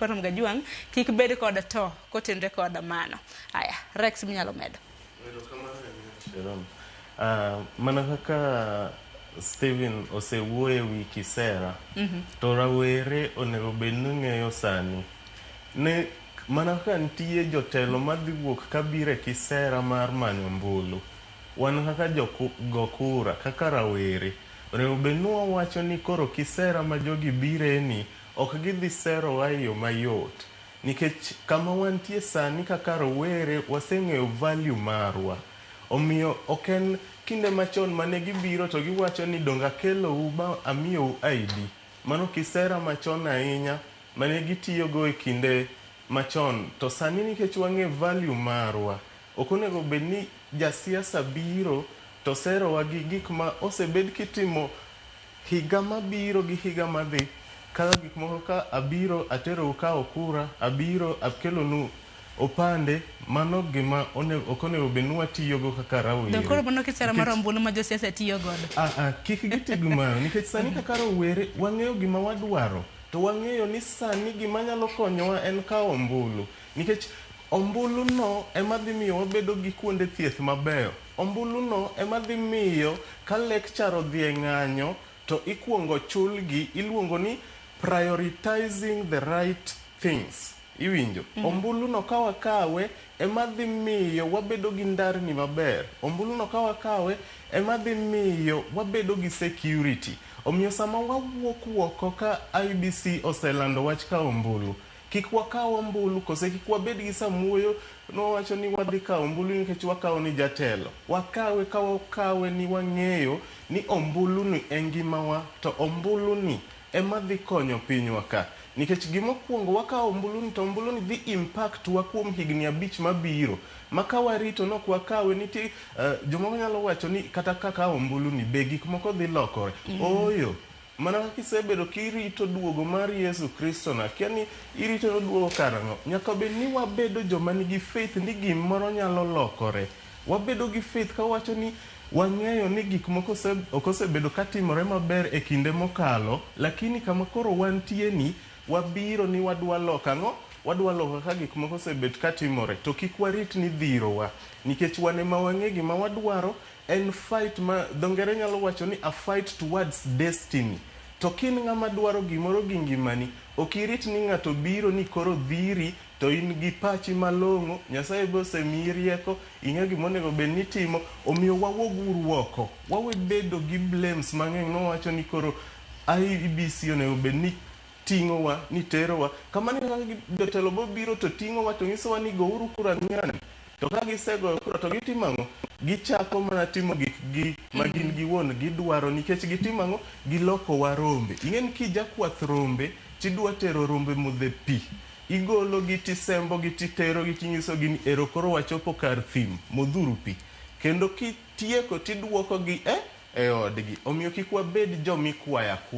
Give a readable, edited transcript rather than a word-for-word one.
Ramogi Ajwang' kik bed kod to kotenre kod mano. Aya, Rex minyalo medo. Erokamano ahinya, Sharon. Mana kaka Stephen osewuoyo e wi kisera, to rawere onego bed ni ng'eyo sani ni mana kaka nitie jotelo madhi wuok kabiro e kisera mar manyo ombulu, wan kaka jogo kura, kaka rawere, onego bed ni wawacho ni koro kisera ma jogi bire ni ok gidhi serowa e yo mayot. Nikech kama wantie sani kaka rowere waseng'eyo value marwa. Omiyo ok en kinde machon mane gibiro to giwacho ni donge akelou ba amiyou ID. Mano kisera machon ahinya mane gitiyogo e kinde machon. To sani nikech wang'e value marwa, ok onego bed ni jasiasa biro to serowa gi gik ma osebed kitimo higa mabiro gi higa madhi. Kaka gik moko ka abiro aterou kawo kura, abiro akelonu opande, mano gima ok onego bed ni watiyogo kaka rawere. To koro mano kisera mar ombulu ma josiasa tiyo godo. Kik giti gi mano nikech sani kaka rowere wang'eyo gima wadwaro to wang'eyo ni sani gima nyalo konyowa en kawo ombulu nikech ombulu no ema dhi miyo wabedo gi kuonde thieth mabeyo. Ombulu no ema dhi miyo ka lecturer odhi e ng'anyo to ikuongo chulgi iluongo ni prioritizing the right things. Iwinjo? Ombulu no ka wakawe ema dhi miyo wabedo gi ndarni maber. Ombulu no ka wakawe ema dhi miyo wabedo gi security. Omiyo sama wawuok oko ka IEBC oselando wach kawo ombulu, kik wakaw ombulu kose kik wabed gi samuoyo nowacho ni wadhi kawo ombulu nikech wakawo ni jatelo. Wakawe ka wakawe ni wang'eyo ni ombulu ni e ngimawa to ombulu ni ema dhi konyo pinywa ka. Nikech gimokwongo wakawo ombulu ni to ombulu ni dhi impact wa kuom higni 5 mabiro. Ma ka warito nok wakawe nitie jomoko nyalo wacho ni kata kakawo ombulu ni be gik moko dhi lokore. Ooyo. Mana kaka isebedo kirito duogo mar Yesu Kristo na akia ni irito duogo karang'o. Nyaka bed ni wabedo joma nigi faith ni gimoro nyalo lokore. Wabedo gi faith kawacho ni wang'eyo ni gik moko ok osebedo katimore maber e kinde mokalo, lakini kama koro wantie ni wabiro ni wadwa loko ang'o? Wadwa loko kaka gik moko osebet katimore. To kik warit ni dhirowa. Nikech wan ema wang'e gima wadwaro en fight ma dho ngere nyalo wacho ni a fight towards destiny. To kin ng'ama dwaro gimoro gi ngimani, ok irit ni ng'ato biro ni koro dhiri to in gi pachi malong'o, Nyasaye be osemiyi rieko, ing'e gima onego bed ni itimo, omiyo wawuog uru oko. Wawe bedo gi blames mang'eny mawacho ni koro IEBC onego bed ni ting'owa, ni terowa. Kamano e kaka jotelo bobiro to ting'owa to nyisowa ni gouru kura ne ng'ani. To ka gisegoyo kura to gitimo ang'o? Gichako mana timo gikgi ma gin giwuon gidwaro nikech gitimo ang'o? Gilokowa rombe. Ing'e ni kijakwath rombe tidwa tero rombe modho e pi. Igologi tisembogi titerogi tinyisogi ni ero koro wachopo kar thim, modhuru pi. Kendo kitieko tiduokogi e odgi. Omiyo kik wabed jomikwayo akwaya.